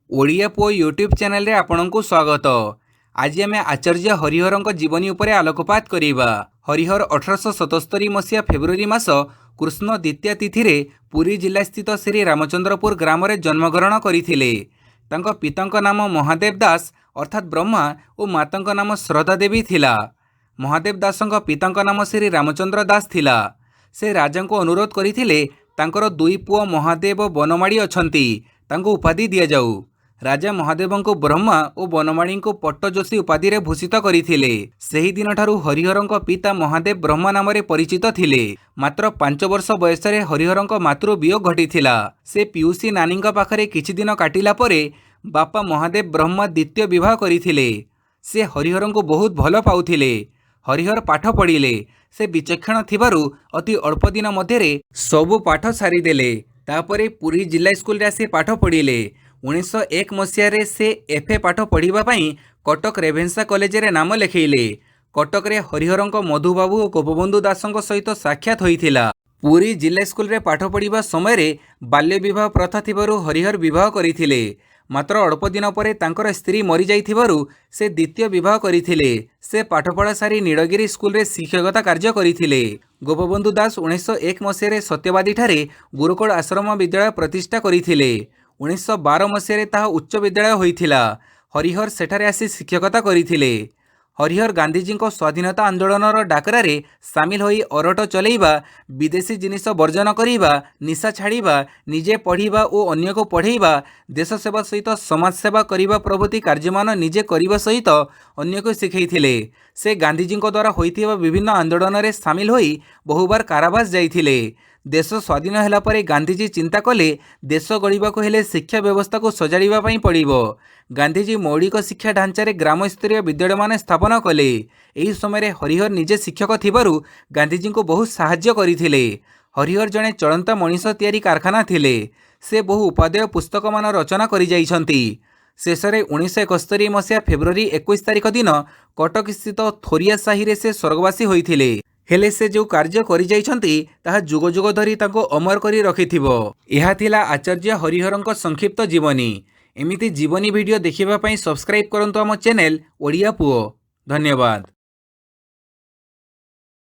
ଓଡ଼ିଆ ପୁଅ ୟୁଟ୍ୟୁବ୍ ଚ୍ୟାନେଲରେ ଆପଣଙ୍କୁ ସ୍ୱାଗତ। ଆଜି ଆମେ ଆଚାର୍ଯ୍ୟ ହରିହରଙ୍କ ଜୀବନୀ ଉପରେ ଆଲୋକପାତ କରିବା। ହରିହର 1877 ମସିହା ଫେବୃଆରୀ ମାସ କୃଷ୍ଣ ଦ୍ୱିତୀୟା ତିଥିରେ ପୁରୀ ଜିଲ୍ଲାସ୍ଥିତ ଶ୍ରୀ ରାମଚନ୍ଦ୍ରପୁର ଗ୍ରାମରେ ଜନ୍ମଗ୍ରହଣ କରିଥିଲେ। ତାଙ୍କ ପିତାଙ୍କ ନାମ ମହାଦେବ ଦାସ ଅର୍ଥାତ୍ ବ୍ରହ୍ମା ଓ ମାତାଙ୍କ ନାମ ଶ୍ରଦ୍ଧା ଦେବୀ ଥିଲା। ମହାଦେବ ଦାସଙ୍କ ପିତାଙ୍କ ନାମ ଶ୍ରୀ ରାମଚନ୍ଦ୍ର ଦାସ ଥିଲା। ସେ ରାଜାଙ୍କୁ ଅନୁରୋଧ କରିଥିଲେ, ତାଙ୍କର ଦୁଇ ପୁଅ ମହାଦେବ ଓ ବନମାଳୀ ଅଛନ୍ତି, ତାଙ୍କୁ ଉପାଧି ଦିଆଯାଉ। ରାଜା ମହାଦେବଙ୍କୁ ବ୍ରହ୍ମା ଓ ବନମାଳୀଙ୍କୁ ପଟ୍ଟଯୋଶୀ ଉପାଧିରେ ଭୂଷିତ କରିଥିଲେ। ସେହି ଦିନଠାରୁ ହରିହରଙ୍କ ପିତା ମହାଦେବ ବ୍ରହ୍ମା ନାମରେ ପରିଚିତ ଥିଲେ। ମାତ୍ର 5 ବର୍ଷ ବୟସରେ ହରିହରଙ୍କ ମାତୃ ବିୟୋଗ ଘଟିଥିଲା। ସେ ପିଉସୀ ନାନୀଙ୍କ ପାଖରେ କିଛି ଦିନ କାଟିଲା ପରେ ବାପା ମହାଦେବ ବ୍ରହ୍ମା ଦ୍ୱିତୀୟ ବିବାହ କରିଥିଲେ। ସେ ହରିହରଙ୍କୁ ବହୁତ ଭଲ ପାଉଥିଲେ। ହରିହର ପାଠ ପଢ଼ିଲେ। ସେ ବିଚକ୍ଷଣ ଥିବାରୁ ଅତି ଅଳ୍ପ ଦିନ ମଧ୍ୟରେ ସବୁ ପାଠ ସାରିଦେଲେ। ତାପରେ ପୁରୀ ଜିଲ୍ଲା ସ୍କୁଲରେ ଆସି ପାଠ ପଢ଼ିଲେ। 1901 ମସିହାରେ ସେ ଏଫ୍. ଏ. ପାଠ ପଢ଼ିବା ପାଇଁ କଟକ ରେଭେନ୍ସା କଲେଜରେ ନାମ ଲେଖେଇଲେ। କଟକରେ ହରିହରଙ୍କ ମଧୁବାବୁ ଓ ଗୋପବନ୍ଧୁ ଦାସଙ୍କ ସହିତ ସାକ୍ଷାତ ହୋଇଥିଲା। ପୁରୀ ଜିଲ୍ଲା ସ୍କୁଲରେ ପାଠ ପଢ଼ିବା ସମୟରେ ବାଲ୍ୟ ବିବାହ ପ୍ରଥା ଥିବାରୁ ହରିହର ବିବାହ କରିଥିଲେ। ମାତ୍ର ଅଳ୍ପ ଦିନ ପରେ ତାଙ୍କର ସ୍ତ୍ରୀ ମରିଯାଇଥିବାରୁ ସେ ଦ୍ୱିତୀୟ ବିବାହ କରିଥିଲେ। ସେ ପାଠପଢ଼ା ସାରି ନୀଳଗିରି ସ୍କୁଲରେ ଶିକ୍ଷକତା କାର୍ଯ୍ୟ କରିଥିଲେ। ଗୋପବନ୍ଧୁ ଦାସ 1901 ମସିହାରେ ସତ୍ୟବାଦୀଠାରେ ଗୁରୁକୁଳ ଆଶ୍ରମ ବିଦ୍ୟାଳୟ ପ୍ରତିଷ୍ଠା କରିଥିଲେ। 1912 ମସିହାରେ ତାହା ଉଚ୍ଚ ବିଦ୍ୟାଳୟ ହୋଇଥିଲା। ହରିହର ସେଠାରେ ଆସି ଶିକ୍ଷକତା କରିଥିଲେ। ହରିହର ଗାନ୍ଧିଜୀଙ୍କ ସ୍ୱାଧୀନତା ଆନ୍ଦୋଳନର ଡାକରାରେ ସାମିଲ ହୋଇ ଅରଟ ଚଲେଇବା, ବିଦେଶୀ ଜିନିଷ ବର୍ଜନ କରିବା, ନିଶା ଛାଡ଼ିବା, ନିଜେ ପଢ଼ିବା ଓ ଅନ୍ୟକୁ ପଢ଼େଇବା, ଦେଶ ସେବା ସହିତ ସମାଜସେବା କରିବା ପ୍ରଭୃତି କାର୍ଯ୍ୟମାନ ନିଜେ କରିବା ସହିତ ଅନ୍ୟକୁ ଶିଖେଇଥିଲେ। ସେ ଗାନ୍ଧିଜୀଙ୍କ ଦ୍ୱାରା ହୋଇଥିବା ବିଭିନ୍ନ ଆନ୍ଦୋଳନରେ ସାମିଲ ହୋଇ ବହୁବାର କାରାବାସ ଯାଇଥିଲେ। ଦେଶ ସ୍ୱାଧୀନ ହେଲା ପରେ ଗାନ୍ଧିଜୀ ଚିନ୍ତା କଲେ, ଦେଶ ଗଢ଼ିବାକୁ ହେଲେ ଶିକ୍ଷା ବ୍ୟବସ୍ଥାକୁ ସଜାଡ଼ିବା ପାଇଁ ପଡ଼ିବ। ଗାନ୍ଧିଜୀ ମୌଳିକ ଶିକ୍ଷା ଢାଞ୍ଚାରେ ଗ୍ରାମସ୍ତରୀୟ ବିଦ୍ୟାଳୟମାନ ସ୍ଥାପନ କଲେ। ଏହି ସମୟରେ ହରିହର ନିଜେ ଶିକ୍ଷକ ଥିବାରୁ ଗାନ୍ଧିଜୀଙ୍କୁ ବହୁତ ସାହାଯ୍ୟ କରିଥିଲେ। ହରିହର ଜଣେ ଚଳନ୍ତା ମଣିଷ ତିଆରି କାରଖାନା ଥିଲେ। ସେ ବହୁ ଉପାଦେୟ ପୁସ୍ତକମାନ ରଚନା କରିଯାଇଛନ୍ତି। ଶେଷରେ 1971 ମସିହା ଫେବୃଆରୀ 21 ତାରିଖ ଦିନ କଟକସ୍ଥିତ ଥୋରିଆ ସାହିରେ ସେ ସ୍ୱର୍ଗବାସୀ ହୋଇଥିଲେ। ହେଲେ ସେ ଯେଉଁ କାର୍ଯ୍ୟ କରିଯାଇଛନ୍ତି, ତାହା ଯୁଗ ଯୁଗ ଧରି ତାଙ୍କୁ ଅମର କରି ରଖିଥିବ। ଏହା ଥିଲା ଆଚାର୍ଯ୍ୟ ହରିହରଙ୍କ ସଂକ୍ଷିପ୍ତ ଜୀବନୀ। ଏମିତି ଜୀବନୀ ଭିଡ଼ିଓ ଦେଖିବା ପାଇଁ ସବସ୍କ୍ରାଇବ୍ କରନ୍ତୁ ଆମ ଚ୍ୟାନେଲ ଓଡ଼ିଆ ପୁଅ। ଧନ୍ୟବାଦ।